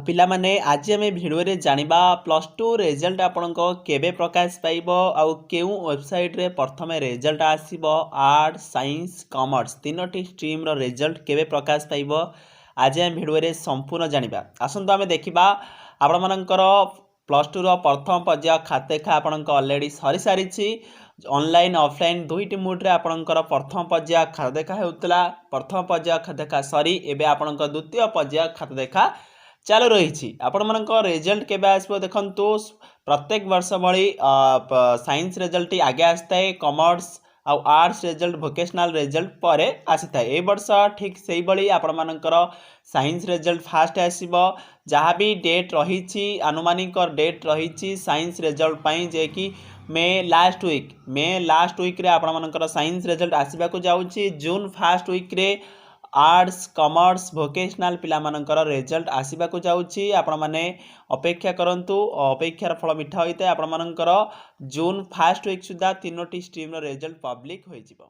ପିଲାମାନେ, ଆଜି ଆମେ ଭିଡ଼ିଓରେ ଜାଣିବା +2 ରେଜଲ୍ଟ ଆପଣଙ୍କ କେବେ ପ୍ରକାଶ ପାଇବ ଆଉ କେଉଁ ୱେବସାଇଟ୍ରେ ପ୍ରଥମେ ରେଜଲ୍ଟ ଆସିବ। ଆର୍ଟସ୍, ସାଇନ୍ସ, କମର୍ସ ତିନୋଟି ଷ୍ଟ୍ରିମ୍ର ରେଜଲ୍ଟ କେବେ ପ୍ରକାଶ ପାଇବ, ଆଜି ଆମେ ଭିଡ଼ିଓରେ ସମ୍ପୂର୍ଣ୍ଣ ଜାଣିବା। ଆସନ୍ତୁ ଆମେ ଦେଖିବା। ଆପଣମାନଙ୍କର +2ର ପ୍ରଥମ ପର୍ଯ୍ୟାୟ ଖାତା ଦେଖା ଆପଣଙ୍କ ଅଲରେଡ଼ି ସରିସାରିଛି। ଅନଲାଇନ୍, ଅଫଲାଇନ୍ ଦୁଇଟି ମୋଡ଼୍ରେ ଆପଣଙ୍କର ପ୍ରଥମ ପର୍ଯ୍ୟାୟ ଖାତା ଦେଖା ହେଉଥିଲା। ପ୍ରଥମ ପର୍ଯ୍ୟାୟ ଖାତା ଦେଖା ସରି ଏବେ ଆପଣଙ୍କ ଦ୍ୱିତୀୟ ପର୍ଯ୍ୟାୟ ଖାତା ଦେଖା ଚାଲୁ ରହିଛି। ଆପଣମାନଙ୍କ ରେଜଲ୍ଟ କେବେ ଆସିବ? ଦେଖନ୍ତୁ, ପ୍ରତ୍ୟେକ ବର୍ଷ ଭଳି ସାଇନ୍ସ ରେଜଲ୍ଟଟି ଆଗେ ଆସିଥାଏ। କମର୍ସ ଆଉ ଆର୍ଟସ୍ ରେଜଲ୍ଟ, ଭୋକେସନାଲ୍ ରେଜଲ୍ଟ ପରେ ଆସିଥାଏ। ଏଇ ବର୍ଷ ଠିକ୍ ସେଇଭଳି ଆପଣମାନଙ୍କର ସାଇନ୍ସ ରେଜଲ୍ଟ ଫାଷ୍ଟ ଆସିବ। ଯାହା ବି ଡେଟ୍ ରହିଛି, ଆନୁମାନିକ ଡେଟ୍ ରହିଛି ସାଇନ୍ସ ରେଜଲ୍ଟ ପାଇଁ ଯେ କି May last week, May last ୱିକ୍ରେ ଆପଣମାନଙ୍କର ସାଇନ୍ସ ରେଜଲ୍ଟ ଆସିବାକୁ ଯାଉଛି। ଜୁନ୍ ଫାଷ୍ଟ ୱିକ୍ରେ ଆର୍ଟସ୍, କମର୍ସ, ଭୋକେସନାଲ୍ ପିଲାମାନଙ୍କର ରେଜଲ୍ଟ ଆସିବାକୁ ଯାଉଛି। ଆପଣମାନେ ଅପେକ୍ଷା କରନ୍ତୁ, ଅପେକ୍ଷାର ଫଳ ମିଠା ହୋଇଥାଏ। ଆପଣମାନଙ୍କର ଜୁନ୍ ଫାଷ୍ଟ ୱିକ୍ ସୁଦ୍ଧା ତିନୋଟି ଷ୍ଟ୍ରିମ୍ର ରେଜଲ୍ଟ ପବ୍ଲିକ୍ ହୋଇଯିବ।